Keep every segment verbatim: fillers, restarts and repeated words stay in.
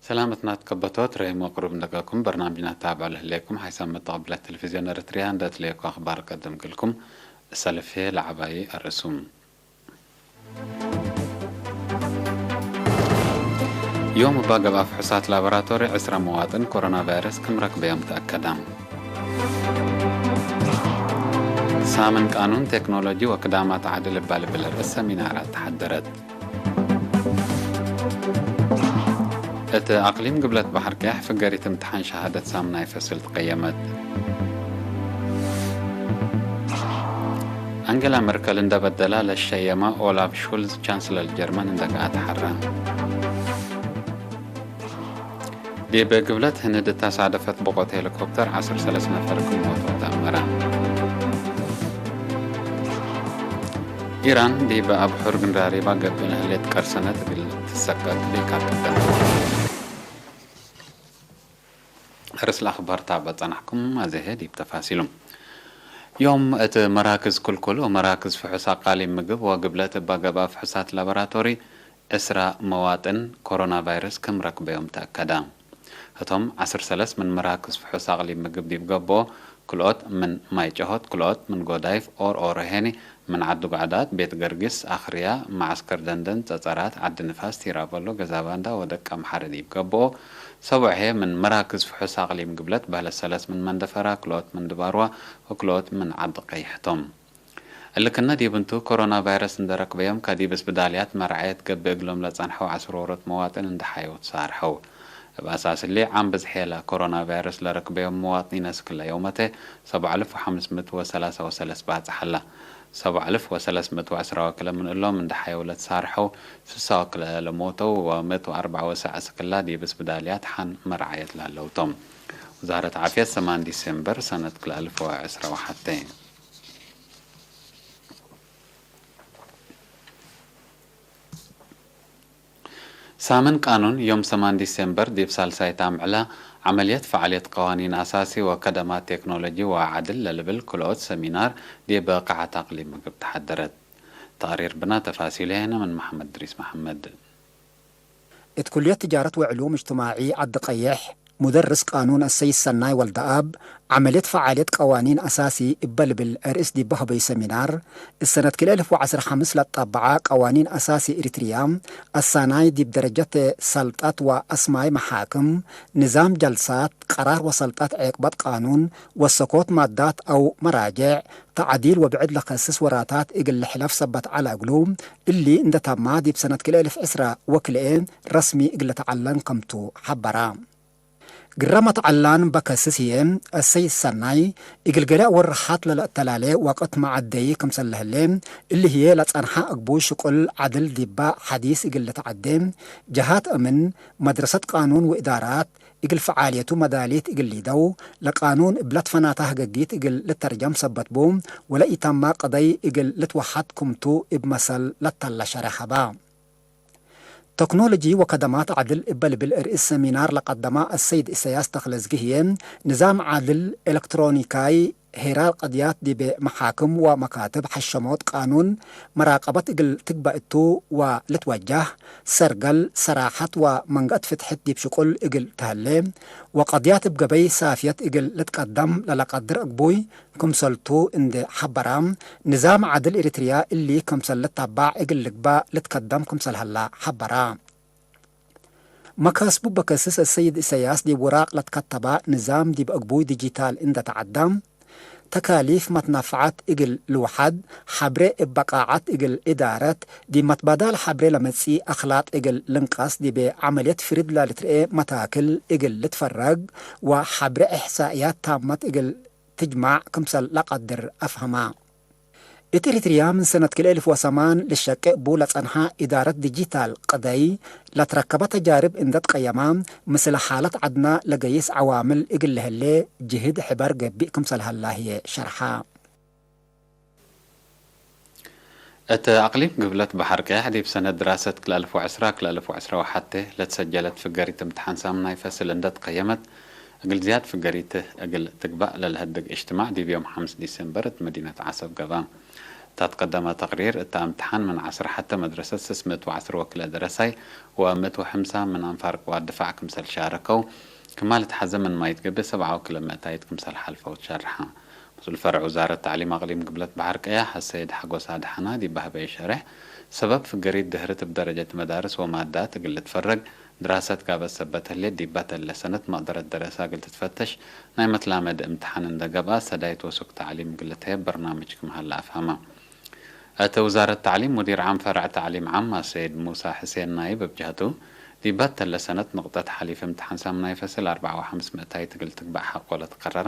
ሰላም እትናት ከበቶት ረሂም ወቅሩብ እንደጋኩም በርናምጅና ታብዕ ለህሌኩም ሓይሳም መተቀብለት ቴሌቪዝዮን ኤረትርያ እንደ እትሌኩ አኽባር ቀድም ግልኩም እሰልፍ ህዬ ለዐባይ አርእሱም። ዮም እባ ገብአ ፍሑሳት ላቦራቶሪ ዕስራ መዋጥን ኮሮና ቫይረስ ክም ረክበዮም ተአከደ። ሳምን ቃኑን ቴክኖሎጂ ወክዳማት ዓድል እባ ልብል ርእስ ሰሚናራት ተሐደረት። እት አቅሊም ግብለት በሐር ቀየሕ ፍገሪት እምትሓን ሸሃደት ሳምናይ ፈስል ትቀየመት። አንገላ መርከል እንደ በደላ ለሸየማ ኦላፍ ሹልዝ ቻንስለር ጀርመን እንደ ገአ ተሐረ። ዲብ ግብለት ህንድ እተ ሳደፈት ብቆት ሄሊኮፕተር ዐስር ሰለስ ነፈር ክም ሞተው ተአመረ። ኢራን ዲብ አብሑር ግንራሪባ ገብእ ለህሌት ቀርሰነት እግል ትሰቀጥ ሊካቀደመት። ርእስ ለአኽባር ታበ ጸናሕኩም አዜ ህዬ ዲብ ተፋሲሉ። ዮም እት መራክዝ ክልኩል ወመራክዝ ፍሑስ አቃሊም ምግብ ወግብለት እባ ገብአ ፍሑሳት ላቦራቶሪ ዕስራ መዋጥን ኮሮና ቫይረስ ክም ረክበዮም ተአከደ። ህቶም ዐስር ሰለስ ምን መራክዝ ፍሑስ አቅሊም ምግብ ዲብ ገብኦ፣ ክልኦት ምን ማይ ጨሆት፣ ክልኦት ምን ጎዳይፍ ኦርኦሮ ሄኒ፣ ምን ዐዲ ጓዕዳት፣ ቤት ገርጊስ፣ አክርያ፣ መዐስከር ደንደን፣ ጸጸራት፣ ዐዲ ንፋስ፣ ቲራበሎ፣ ገዛባንዳ ወደቀምሐረ ዲብ ገብኦ፣ ሰቦዕ ህዬ ምን መራክዝ ፍሑስ አቅሊም ግብለት በህለት ሰለስ ምን መንደፈራ፣ ክልኦት ምን ድባርዋ ወክልኦት ምን ዐዲ ቀይሕ ቶም። እሊ ክነ ዲብ እንቱ፣ ኮሮና ቫይረስ እንደ ረክበዮም፣ ከዲብ እስብዳልያት መርዓየት ገብእ እግሎም ለጸንሐው ዐስር ዎሮት መዋጥን እንደ ሐየው ተሳርሐው። እብ አሳስ እሊ፣ ዓም ብዝሕ ሌላ ኮሮና ቫይረስ ለረክበዮም መዋጥኒን አስክለ ዮመተ፣ ሰብዓ አልፍ ወሐምስ ምእት ወሰላሳ ወሰለስ ባጽሕ ሀላ። ሰብዓ አልፍ ወሰለስ ምእት ወዐስራ ወክለ ምን እሎም እንደ ሐየው ለተሳርሐው፣ ስሳ ወክለ ለሞተው ወምእት ወአርበዕ ወሰዕ አስክላ ዲብ እስብዳልያት ሐን መርዓየት ለህለው ቶም። ውዛረት ዓፍየት ሰማን ዲሴምበር ሰነት ክልኤ አልፍ ወዐስራ ወሐቴ። ሳምን ቃኑን ዮም ሰማን ዲሴምበር ዲብ ሳልሳይት አምዕለ ዐመልየት ፈዓልየት ቀዋኒን አሳሲ ወከደማት ቴክኖሎጂ ወዐድል ለልብል ክልኦት ሰሚናር ዲብ ቃዐት አቅሊም ምግብ ተሐደረት። ተቅሪር ብና ተፋሲሉ ሄነ ምን መሐመድ እድሪስ መሐመድ። እት ኩልየት ትጃረት ወዕሉም እጅትማዒ ዐዲ ቀይሕ፣ ሙደርስ ቃኑን አሰይድ ሰናይ ወልደአብ፣ ዐመልየት ፈዓልየት ቀዋኒን አሳሲ እበ ልብል ርእስ ዲበ ሀበዩ ሰሚናር፣ እሰነት ክልኤ አልፍ ወዐስር ሐምስ ለጠበዐ ቀዋኒን አሳሲ ኤሪትርያ፣ አሳናይ ዲብ ደረጀት ሰልጠት ወአስማይ መሓክም፣ ንዛም ጀልሳት፣ ቀራር ወሰልጠት ዔቅበት ቃኑን፣ ወሰኮት ማዳት አው መራጅዕ፣ ተዕዲል ወብዕድ ለከስስ ወራታት እግል ልሕለፍ ሰበት ዐለ እግሉ፣ እሊ እንደ ተማ ዲብ ሰነት ክልኤ አልፍ ዕስራ ወክልኤ ረስሚ እግል ለተዐለን ከምቱ ሐበራ። ግረመት ዐላን በከስስ ህዬ፣ አሰይድ ሰናይ፣ እግል ገሌ ወርሓት ለለአተላሌ ወቅት መዐደዪ ክምሰል ለህሌ፣ እሊ ህዬ ለጸንሐ እግቡ ሽቁል ዐድል ዲበ ሐዲስ እግል ልትዐዴ፣ ጀሃት አምን፣ መድረሰት ቃኑን ወእዳራት፣ እግል ፈዓልየቱ መዳሊት እግል ሊደው፣ ለቃኑን እብ ለትፈናተ ህገጊት እግል ልተርጀም ሰበት ቡ፣ ወለኢተማ ቅደይ እግል ልትወሐድ ክምቱ እብ መሰል ለተለ ሸሬሕ ሀባ። ተክኖሎጂ ወከደማት ዐድል እበ ልብል ርእስ ሰሚናር ለቀደማ አሰይድ እሰያስ ተክለዝጊ ህዬ፣ ንዛም ዐድል ኤለክትሮኒካይ ሄራር ቀድያት ዲብ መሓክም ወመካትብ ሐሸሞት ቃኑን መራቀበት እግል ትግበእ እቱ ወልትወጃህ፣ ሰርገል፣ ሰራሐት ወመንገአት ፍትሕት ዲብ ሽቁል እግል ተህሌ ወቀድያት እብ ገበይ ሳፍየት እግል ልትቀደም ለለቀድር እግቡይ ክምሰልቱ እንዴ ሐበራ፣ ንዛም ዐድል ኤሪትርያ እሊ ክምሰል ልታባዕ እግል ልግባእ ልትከደም ክምሰል ሀላ ሐበራ። መካስቡ በከስስ አሰይድ እሰያስ ዲብ ውራቅ ለትከተባ ንዛም ዲብ አግቡይ ዲጂታል እንደ ተዐዳ፣ ተካሊፍ መትናፈዐት እግል ልውሐድ፣ ሐብሬ እብ በቃዐት እግል እዳረት፣ ዲብ መትባዳል ሐብሬ ለመጽኢ አክላጥ እግል ልንቀስ፣ ዲቤ ዐመልየት ፍሪድ ለልትርኤ መታክል እግል ልትፈረግ ወሐብሬ እሕሳእያት ታመት እግል ትጅማዕ ክምሰል ለቀድር አፍሀማ። እት ኤሪትርያ ምን ሰነት ክልኤ አልፍ ወሰማን ልሸቄ እቡ ለጸንሐ እዳረት ዲጂታል ቅደይ ለትረከበ ተጃርብ እንደ ትቀየማ፣ ምስል ሓለት ዐድና ለገይስ ዐዋምል እግል ለህሌ ጅህድ ሕበር ገብእ ክምሰል ሀላ ህዬ ሸርሐ። እት አቅሊም ግብለት በሐር ቀየሕ ዲብ ሰነት ድራሰት ክልኤ አልፍ ወዐስራ ክልኤ አልፍ ወዐስራ ወሐቴ ለትሰጀለት ፍገሪት እምትሓን ሳምናይ ፈስል እንደ ትቀየመት፣ እግል ዝያድ ፍገሪት እግል ትግባእ ለለሀድግ እጅትማዕ ዲብ ዮም ሐምስ ዲሴምበር እት መዲነት ዐሰብ ገብአ። እተ ትቀደመ ተቅሪር፣ እተ እምትሓን ምን ዐስር ሐተ መድረሰት ስስ ምእት ወዐስር ወክልኤ ደረሳይ ወምእት ወሐምሳ ምን አንፋር ቅዋት ድፋዕ ክምሰል ሻረከው፣ ክማል እት ሐዘ ምን ማይትገብእ ሰብዓ ወክልኤ ምእታይት ክምሰል ሐልፈው ትሸርሐ። መስኡል ፈርዕ ውዛረት ተዕሊም አቅሊም ግብለት በሐር ቀያሕ አሰይድ ሐጎስ አድሐና ዲብ በህበየ ሸሬሕ፣ ሰበብ ፍገሪት ድህርት እብ ደረጀት መዳርስ ወማዳት እግል ልትፈረግ፣ ድራሰት ጋብአት ሰበት ህሌት፣ ዲባ ተለ ሰነት መቅደረት ደረሰ እግል ትትፈተሽ፣ ናይ መትላመድ እምትሓን እንደ ገብአ፣ ሰዳይት ወሱክ ተዕሊም እግል ልትሀየብ በርናምጅ ክም ሀለ አፍሀመ። እት ውዛረት ተዕሊም ሙዲር ዓም ፈርዕ ተዕሊም ዓም አሰይድ ሙሳ ሕሴን ናይብ እብ ጀህቱ፣ ዲባ ተለ ሰነት ንቅጠት ሐሊፍ እምትሓን ሳምናይ ፈስል አርበዓ ወሐምስ ምእታይት እግል ትግበእ ሐቆ ለትቀረረ፣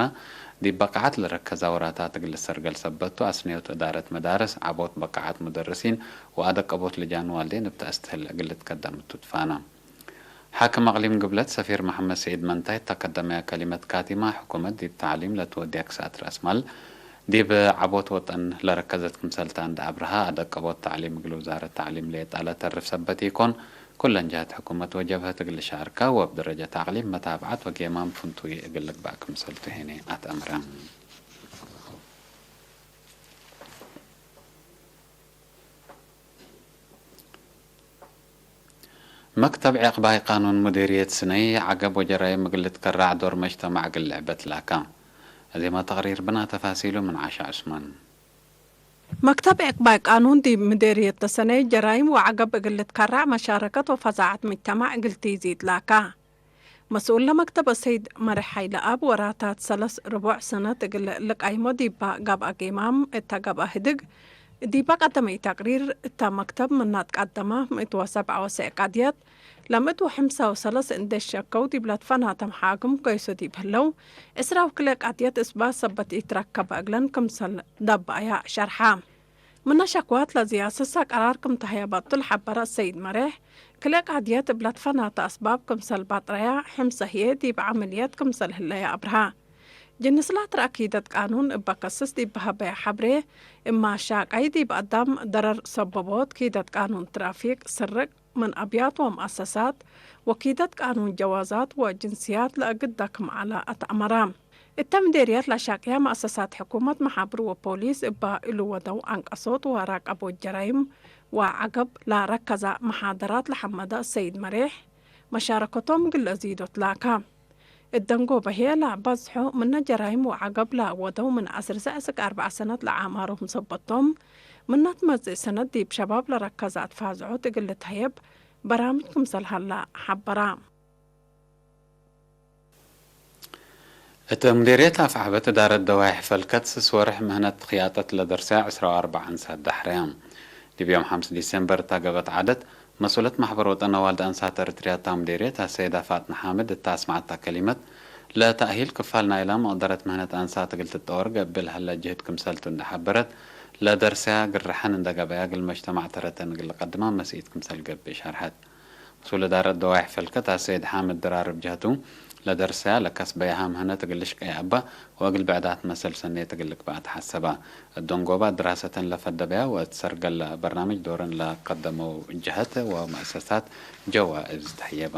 ዲብ በቃዓት ለረከዛ ወራታት እግል ልሰርገል ሰበት ቱ፣ አስንዮት እዳረት መዳርስ፣ ዐቦት በቃዓት ሙደርሲን ወአደቀቦት ልጃን ዋልዴን እብ ተአስትህል እግል ልትከደም ቱ ትፋነ። ሓክም አቅሊም ግብለት ሰፊር መሐመድ ሰዒድ መንታይ እተ ቀደመያ ከሊመት ካቲማ፣ ሕኩመት ዲብ ተዕሊም ለትወድያ ክስአት ረአስ ማል ዲብ ዐቦት ወጠን ለረከዘት ክምሰልተ እንደ አብርሀ፣ አደቀቦት ተዕሊም እግል ውዛረት ተዕሊም ሌጣ ለተርፍ ሰበት ኢኮን፣ ኩለን ጀሀት ሕኩመት ወጀብሀት እግል ልሻርካ ወእብ ደረጀት አቅሊም መታብዐት ወጌማም ፍንቱይ እግል ልግባእ ክምሰልቱ ሄኔ አትአምረ። መክተብ ዕቅባይ ቃኑን ሙዲርየት ስነይ፣ ዐገብ ወጀራይም እግል ልትከራዕ ዶር መጅተማዕ እግል ልዕበት ላካ። እዜመ ተቅሪር ብና ተፋሲሉ ምን ዓሻ ዑስማን። መክተብ ዕቅባይ ቃኑን ዲብ ሙዲርየት ተሰነይ፣ ጀራይም ወዐገብ እግል ልትከራዕ መሻረከት ወፈዛዐት መጅተማዕ እግል ቲዚድ ላካ። መስኡል ለመክተብ አሰይድ መሬሕ ሀይለአብ፣ ወራታት ሰለስ ርቡዕ ሰነት እግል ልቀይሞ ዲባ ገብአ ጌማም እተ ገብአ ህድግ፣ ዲባ ቀደመ ተቅሪር እተ መክተብ ምና ትቀደመ ምእት ወሰብዓ ወሰዕ ቃድየት፣ ለምእት ወሐምሳ ወሰለስ እንዴ ሸከው ዲብ ለትፈናተ መሓክም ገይሶ ዲብ ህለው፣ ዕስራ ወክልኤ ቃድየት እስባት ሰበት ኢትረከበ እግለን ክምሰል ደበአያ ሸርሐ። ምነ ሸክዋት ለዝያስሰ ቀራር ክም ተሀየበቱ ለሐበረ ሰይድ መሬሕ፣ ክልኤ ቃድየት እብ ለትፈናተ አስባብ ክምሰል ባጥረያ፣ ሕምሰ ህዬ ዲብ ዐመልየት ክምሰል ህለየ አብርሀ። ጅንስላት ረአኪደት ቃኑን እበ ከስስ ዲብ በሀበየ ሐብሬ፣ እማ ሻቀይ ዲብ አዳም ደረር ሰበቦት፣ ኪደት ቃኑን ትራፊክ፣ ስርቅ ምን አብያት ወመአሰሳት፣ ወኪደት ቃኑን ጀዋዛት ወጅንስያት ለእግል ደክም ዐለ አትአመረ። እተ ምዴርየት ለአሻቅያ መአሰሳት ሕኩመት፣ መሓብር ወፖሊስ እበ እሉ ወደው አንቀሶት ወራቀቦት ጀራይም ወዐገብ ለረከዘ መሓደራት ለሐመደ ሰይድ መሬሕ፣ መሻረከቶም እግል ለአዚዶት ላካ። እት ደንጎበ ህዬ ለበዝሖ ምነ ጀራይም ወዐገብ ለወደው ምን ዐስር እስክ አርበዕ ሰነት ለአዕማሮም ሰበቶም፣ ምነ ትመጽእ ሰነት ዲብ ሸባብ ለረከዘ አትፋዝዖት እግል ልትሀየብ በራምጅ ክምሰል ሀላ ሐበራ። እት ሙዴርየት አፍዐበት እዳረት ደዋይሕ ፈልከት ስስ ወርሕ ምህነት ክያጠት ለደርሰያ ዕስራ ወአርበዕ አንሳት ዳሕረያ። ዲብ ዮም ሐምስ ዲሴምበር እታ ገብአት ዐደት፣ መስኡለት ማሕበር ወጠን አዋልድ አንሳት ኤረትርያ እታ ሙዴርየት አሰይዳ ፋጥነ ሓምድ እታ አስመዐታ ከሊመት፣ ለተእሂል ክፋል ናይላ መቅደረት ምህነት አንሳት እግል ትጠወር ገብእ ለሀለ ጅህድ ክምሰልቱ እንዴ ሐበረት፣ ለደርሰያ ግርሐን እንዴ ገበያ እግል መጅተማዕ ተረተን እግል ልቀድማ መስኢት ክምሰል ገብእ ሸርሐት። መስኡል እዳረት ደዋይሕ ፈልከት አሰይድ ሓምድ ድራር እብ ጀህቱ፣ ለደርሰያ ለከስበያሃ ምህነት እግል ልሽቀየ እባ ወእግል ብዕዳት መሰል ሰኔት እግል ልግበእ ተሐሰባ። እት ደንጎባ ድራሰተን ለፈደበያ ወእት ሰርገለ በርናምጅ ዶረን ለቀደመው ጀሀት ወመአሰሳት ጀዋእዝ ተህየበ።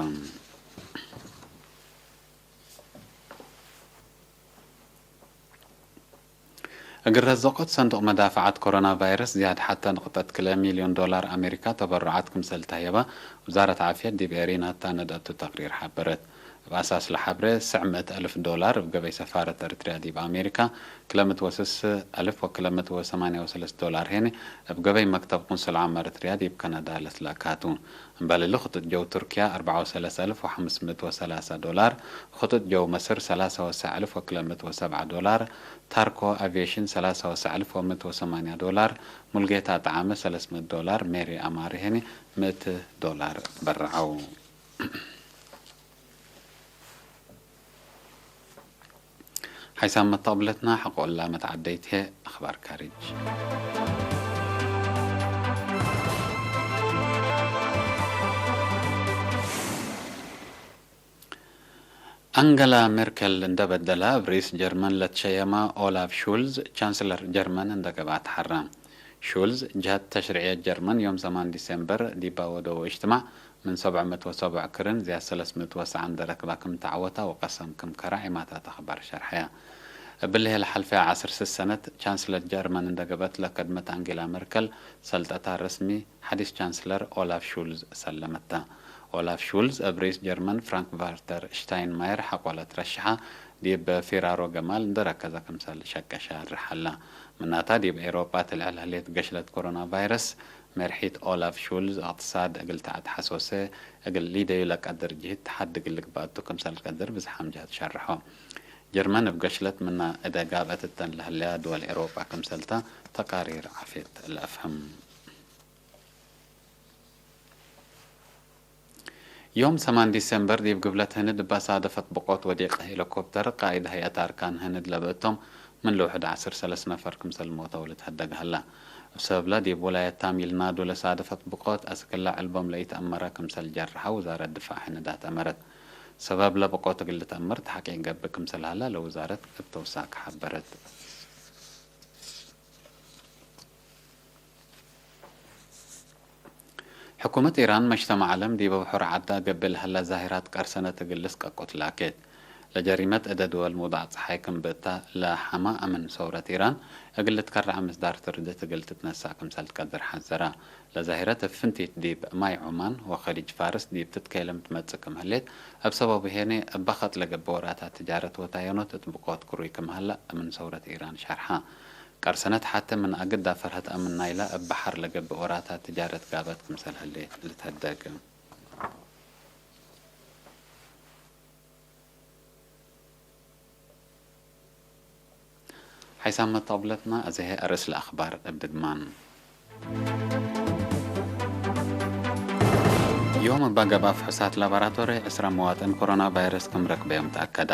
እግል ረዘቆት ሰንዱቅ መዳፈዓት ኮሮና ቫይረስ ዝያድ ሐተ ንቅጠት ክልኤ ሚልዮን ዶላር አሜሪካ ተበሩዓት ክምሰል ተህየበ ውዛረት ዓፍየት ዲብ ኤሪን ሀታ ነድአቱ ተቅሪር ሐበረት። እብ አሳስ ለሐብሬ፣ ስዕ ምእት አልፍ ዶላር እብ ገበይ ሰፋረት ኤረትርያ ዲብ አሜሪካ፣ ክለ ምእት ወስስ አልፍ ወክለ ምእት ወሰማንያ ወሰለስ ዶላር ሄኒ እብ ገበይ መክተብ ቁንስል ዓም ኤረትርያ ዲብ ከናዳ ለትላካቱ። እምበል እሊ፣ ክጡጥ ጀው ቱርክያ አርበዓ ወሰለስ አልፍ ወሐምስ ምእት ወሰላሳ ዶላር፣ ክጡጥ ጀው መስር ሰላሳ ወሰዕ አልፍ ወክለ ምእት ወሰብዓ ዶላር፣ ታርኮ አቪዬሽን ሰላሳ ወሰዕ አልፍ ወምእት ወሰማንያ ዶላር፣ ሙልጌታ ጠዓመ ሰለስ ምእት ዶላር፣ ሜሪ አማሪ ሄኒ ምእት ዶላር በረዐው። ሓይሳም መተቅብለትና ሐቆ እላ መትዓደይት ህዬ፣ አኽባር ካርጅ። አንገላ ሜርከል እንደ በደላ፣ እብ ርኢስ ጀርመን ለትሸየመ ኦላፍ ሹልዝ ቻንስለር ጀርመን እንደ ገብአ ተሐረ። ሹልዝ፣ ጀሀት ተሽሪዕየት ጀርመን ዮም ሰማን ዲሴምበር ዲባ ወደው እጅትማዕ፣ ምን ሰብዕ ምእት ወሰብዕ ክርን ዝያድ ሰለስ ምእት ወሰዓን ደረክባ ክም ተዐወታ ወቀሰም ክም ከራ ዒማታት አኽባር ሸርሐያ። እብሊ ህለ ሐልፈ ዐስር ስሰነት ቻንስለር ጀርመን እንደ ገብአት ለከድመት አንጌላ መርከል ሰልጠታ ረስሚ ሐዲስ ቻንስለር ኦላፍ ሹልዝ ሰለመተ። ኦላፍ ሹልዝ እብ ርኢስ ጀርመን ፍራንክ ቫልተር ሽታይንማየር ሐቆ ለትረሸሐ ዲብ ፊራሮ ገማል እንደ ረከዘ ክምሰል ሸቀ ሻርሕ ሀላ። ምናታ ዲብ ኤሮጳ ትልዕል ህሌት ገሽለት ኮሮና ቫይረስ፣ መርሒት ኦላፍ ሹልዝ እቅትሳድ እግል ተአትሐሶሰ እግል ሊደዩ ለቀድር ጅህት ተሐድግ ልግበአቱ ክምሰል ቀድር ብዝሓም ጀህት ሸርሖ። ጀርመን እብ ገሽለት ምና እደ ጋብአት እተን ለህለያ ድወል ኤሮጳ ክምሰልተ ተቃሪር ዓፍየት ለአፍህም። ዮም ሰማን ዲሴምበር ዲብ ግብለት ህንድ እበ ሳደፈት ብቆት ወዲቅ ሄሊኮፕተር ቃኢድ ሀይአት አርካን ህንድ ለብእቶም ምን ለውሕድ ዐስር ሰለስ ነፈር ክምሰል ሞተው ልትሀደግ ሀላ። እብ ሰበብለ ዲብ ውላየት ታሚል ናዱ ለሳደፈት ብቆት አስክ ለዐልቦም ለኢተአመረ ክምሰል ጀርሐ ውዛረት ድፋዕ ህንድ አትአመረት። ሰበብለ ብቆት እግል ልትአመር ተሐቂቅ ገብእ ክምሰል ሀላ ለውዛረት እብ ተውሳክ ሐበረት። ሕኩመት ኢራን መጅተመዕ ዐለም ዲብ አብሑር ዐዳ ገብእ ለሀላ ዛሂራት ቀርሰነት እግል ልስቀቁ ትላኬት። ለጀሪመት እደ ድወል ሙዳዕ ጸሓይ ክም ብእታ ለሐማ አምን ሰውረት ኢራን እግል ልትከረዐ ምስዳር ትርድት እግል ትትነሳእ ክምሰል ትቀድር ሐዘራ። ለዛሂረት እብ ፍንቲት ዲብ ማይ ዑማን ወከሊጅ ፋርስ ዲብ ትትከለም ትመጽእ ክም ህሌት፣ እብ ሰበቡ ሄኔ እበ ከጥ ለገብእ ወራታት ትጃረት ወታየኖት እት ብቆት ክሩይ ክም ሀላ አምን ሰውረት ኢራን ሸርሐ። ቀርሰነት ሐቴ ምን አግዳ ፈርሀት አምን ናይላ እብ በሐር ለገብእ ወራታት ትጃረት ጋብአት ክምሰል ህሌት ልትሀደግ። ሐይሳም መጣብለትና አዜ ህይ አርእስ ለአክባር እብ ድግማን። ዮም እበ ገብአ ፍሑሳት ላቦራቶሪ ዕስራ መዋጥን ኮሮና ቫይረስ ክም ረክበዮም ተአከደ።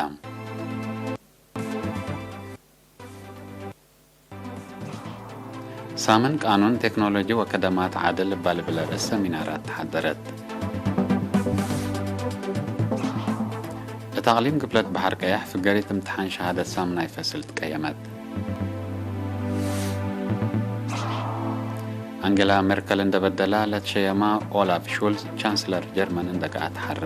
ሳምን ቃኑን ቴክኖሎጂ ወከደማት ዓድል እባ ልብል አርእስ ሰሚናራት ተሐደረት። እት አቅሊም ግብለት በሐር ቀያሕ ፍገሪት እምትሓን ሸሃደት ሳምናይ ፈስል ትቀየመት። አንጌላ ሜርከል እንደ በደላ ለትሸየማ ኦላፍ ሹልዝ ቻንስለር ጀርመን እንደ ገአ ተሐራ።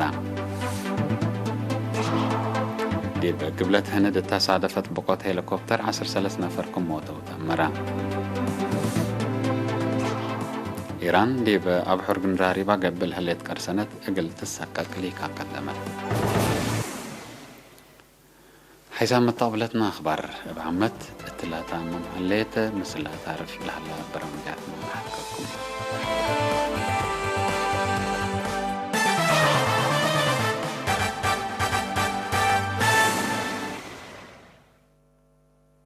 ዲብ ግብለት ህንድ እተ ሳደፈት ብቆት ሄሊኮፕተር ዐስር ሰለስ ነፈር ክም ሞተው ተአመረ። ኢራን ዲብ አብሑር ግንራሪባ ገብእ ለህሌት ቀርሰነት እግል ትሰቀቅ ሊካ ቀደመት። ሐይሳም መጣብለትና አክባር እብ ዓመት እትላ ተአምም ህሌት፣ ምስላ ታርፍ ለሀላ በርናምጃትና ለሐድገኩም።